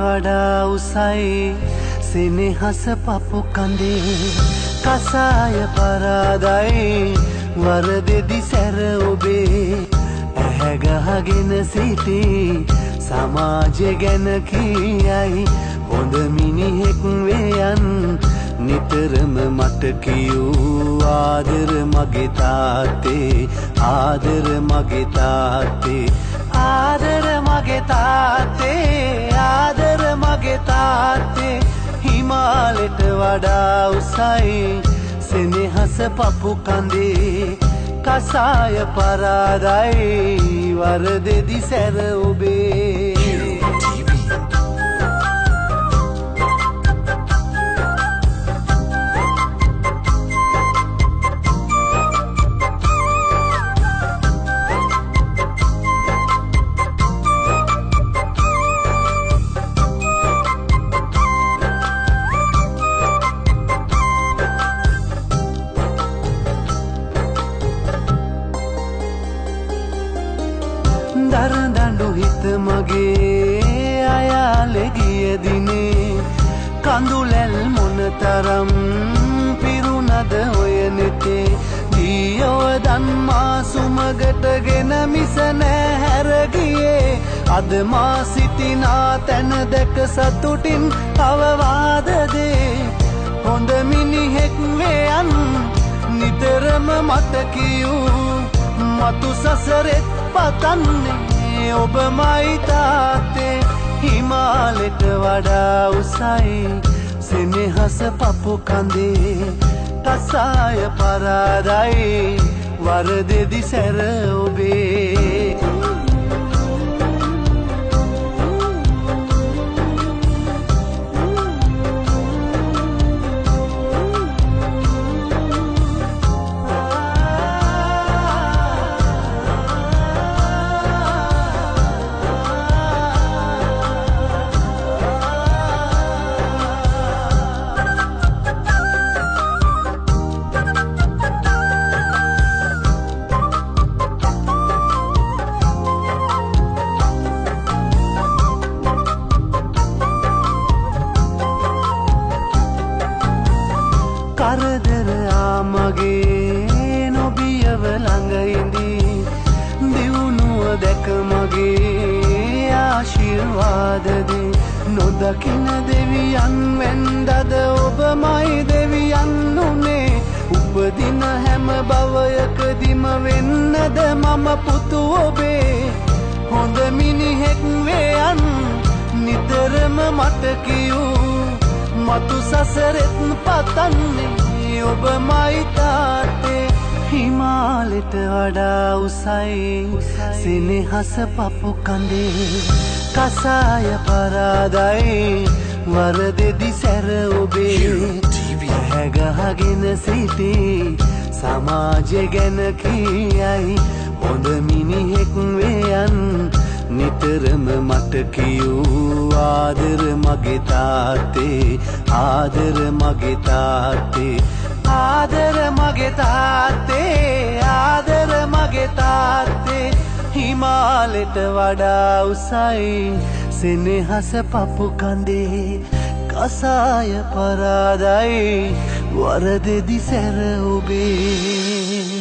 වඩා උසයි සෙනෙහස පපු කඳේ කසාය පරාදයි වරදෙදි සැර ඔබේ ඇහැ ගහගෙන සිටි සමාජය ගැන කියයි හොඳ මිනිහෙක් වේයන් නිතරම මට කියූ ආදර මගේ තාත්තේ ආදර මගේ තාත්තේ ආදර මගේ තාත්තේ ආදර මගේ තාත්තේ හිමාලයට වඩා උසයි සෙනෙහස පපු කඳේ කසාය පරාදයි වරදෙදි සැර ඔබේ දරදඬු හිත මගේ අයාලේ ගිය දිනේ කඳුලැල් මොනතරම් පිරුණද ඔය නෙතේ දීයව දන්මා සුමගටගෙන මිස නෑ හැර ගියේ අද මා සිටිනා තැන දැක සතුටින් අවවාද දේ හොඳ මිනිහෙක් වේයන් නිතරම මට කියූ මතු සසරෙත් පතන්නේ ඔබමයි තාත්තේ හිමාලයට වඩා උසයි සෙනෙහස පපු කඳේ කසාය පරාදයි වරදෙදි සැර ඔබේ කරදර ආ මගේ නොබියව ළඟ ඉඳී දියුණුව දැක මගේ ආශිර්වාද දේ නොදකින දෙවියන් වෙන්දද ඔබමයි දෙවියන් උනේ උපදින හැම භවයකදීම වෙන්නද මම පුතු ඔබේ හොඳ මිනිහෙක් වේයන් නිතරම මට කියූ මතු සසරෙත් පතන්නේ ඔබමයි තාත්තේ හිමාලයට වඩා උසයි සෙනෙහස පපු කඳේ කසාය පරාදයි වරදෙදි සැර ඔබේ ඇහැ ගහගෙන සිටි සමාජය ගැන කියයි හොඳ මිනිහෙක් වේයන් නිතරම මට කියූ ආදර මගේ තාත්තේ ආදර මගේ තාත්තේ ආදර මගේ තාත්තේ ආදර මගේ තාත්තේ හිමාලයට වඩා උසයි සෙනෙහස පපු කඳේ කසාය පරාදයි වරදෙදි සැර ඔබේ.